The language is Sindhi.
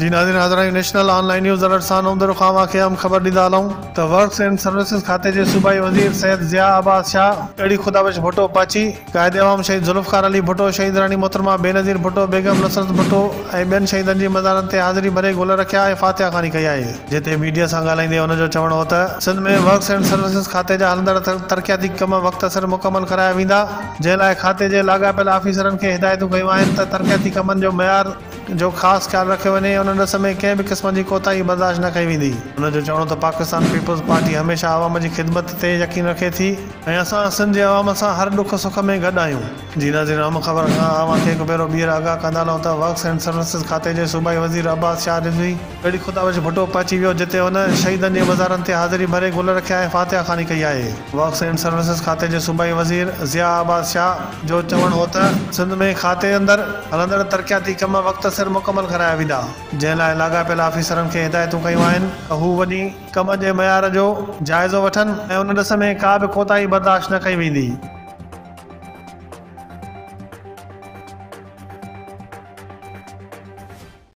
جي ناظرين حاضر آهيون نيشنل آن لائين نيوز الرٽ سان نئون ديرو کان اوهان کي اهم خبر ڏيندا هلون ته ورڪس اينڊ سروسز کاتي جي صوبائي وزير سيد ضياء عباس شاهه ڳڙهي خدا بخش ڀٽو پهچي قائد عوام شهيد ذوالفقار علي ڀٽو، شهيد راڻي محترمه بينظير ڀٽو، بيگم نصرت ڀٽو ۽ ٻين شهيدن جي مزارن تي حاضري ڀري گل رکيا ۽ فاتحه خواني ڪئي آهي. جتي ميڊيا سان ڳالهائيندي هن جو چوڻ هو ته سنڌ ۾ ورڪس اينڊ سروسز کاتي جا هلندڙ ترقياتي ڪم وقت سر مڪمل ڪرايا ويندا، جنهن لاء کاتي جي لاڳاپيل آفيسرن کي هدايتون ڪيون آهن ته ترقياتي ڪمن جو معيار جو خاص خيال رکيو وڃي، ان ڏس ۾ ڪنهن به قسم جي ڪوتاهي برداشت نه ڪئي ويندي. هن جو چوڻ هو ته پاڪستان پيپلز پارٽي هميشه عوام جي خدمت تي يقين رکي ٿي ۽ اسان سنڌ جي عوام سان هر ڏک سک ۾ گڏ آهيون. جي ناظرين اهم خبر کان اوهان کي هڪ ڀيرو ٻيهر آگاهه ڪندا هلون ته ورڪس اينڊ سروسز کاتي جي صوبائي وزير عباس شاهه رضوي ڳڙهي خدا بخش ڀٽو پهچي ويو جتي هن شهيدن جي مزارن تي حاضري ڀري گل رکيا ۽ فاتحه خواني ڪئي آهي. ورڪس اينڊ سروسز کاتي جي صوبائي وزير ضياء عباس شاهه جو چوڻ هو ته سنڌ ۾ کاتي اندر هلندڙ ترقياتي ڪم وقت سر مڪمل ڪرايا ويندا جنهن لاء لاڳاپيل آفيسرن کي هدايتون ڪيون آهن ته هو وڃي ڪم جي معيار جو جائزو وٺن ۽ ان ڏس ۾ ڪا به ڪوتاهي برداشت نه ڪئي ويندي.